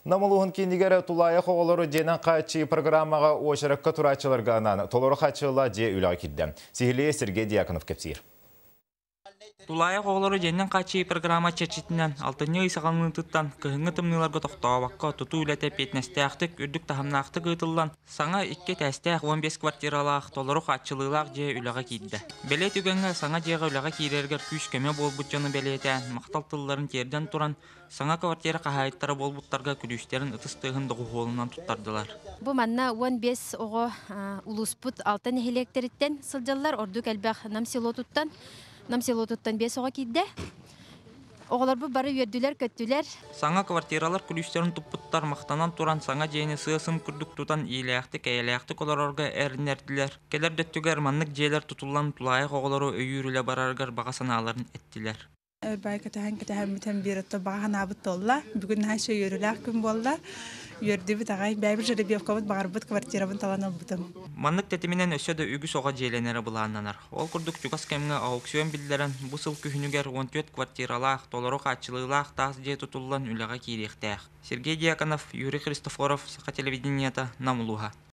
Нам улууһун киинигэр тулаайах оҕолору дьиэнэн хааччыйыы программаҕа уочаракка турааччыларга анаан толору хааччыллаах дьиэ үлэҕэ киирдэ. Сиһилии Сергей Дьяконов кэпсиир. Тулаайах оҕолору дьиэнэн хааччыйыы программа чэрчитинэн алтынньы ый саҕаланыытыттан кыһыҥҥы тымныыларга тохтообокко тутуу үлэтэ эппиэтинэстээхтик, үрдүк таһымнаахтык ыытыллан, саҥа икки этээстээх 15 квартиралаах толору хааччылыылаах дьиэ үлэҕэ киирдэ. Бэлиэ түгэҥҥэ саҥа дьиэҕэ үлэҕэ киирэригэр күүс-көмө буолбут дьону бэлиэтээн, махтал тылларын тиэрдэн туран, саҥа квартира хаһаайыттара буолбуттарга күлүүстэрин ытыс тыаһын доҕуһуолунан туттардылар. Бу манна 15 оҕо улууспут алта нэһилиэктэриттэн сылдьаллар, ордук элбэх Нам селотуттан. Нам селотуттан 5 оҕо киирдэ. Оҕолорбут бары үөрдүлэр-көттүлэр. Саҥа квартиралар күлүүстэрин туппуттар махтанан туран саҥа дьиэни сыа-сым курдук тутан иилээхтик, эйэлээхтик олорорго эрэннэрдилэр. Кэлэр да өттүгэр маннык дьиэлэр тутуллан тулаайах оҕолору өйүүр үлэ барарыгар баҕа санааларын эттилэр. Бай кэтэһэн кэтэһэммитин биир отто баҕа санаабыт туолла. Бүгүн наһаа үчүгэй үөрүүлээх күн буолла. Үөрдүбүт аҕай. Бэйэбит жеребьевкабыт баҕарбыт квартирабын талан ылбытым. Маннык тэтиминэн өссө да үгүс оҕо дьиэлэнэрэ былааннанар. Ол курдук чугас кэмҥэ аукцион биллэрэн, бу сыл күһүнүгэр 14 квартиралаах, толору хааччылыылаах таас дьиэ тутуллан үлэҕэ киириэхтээх. Сергей Дьяконов, Юрий Христофоров, Саха телевидениета, Нам улууһа.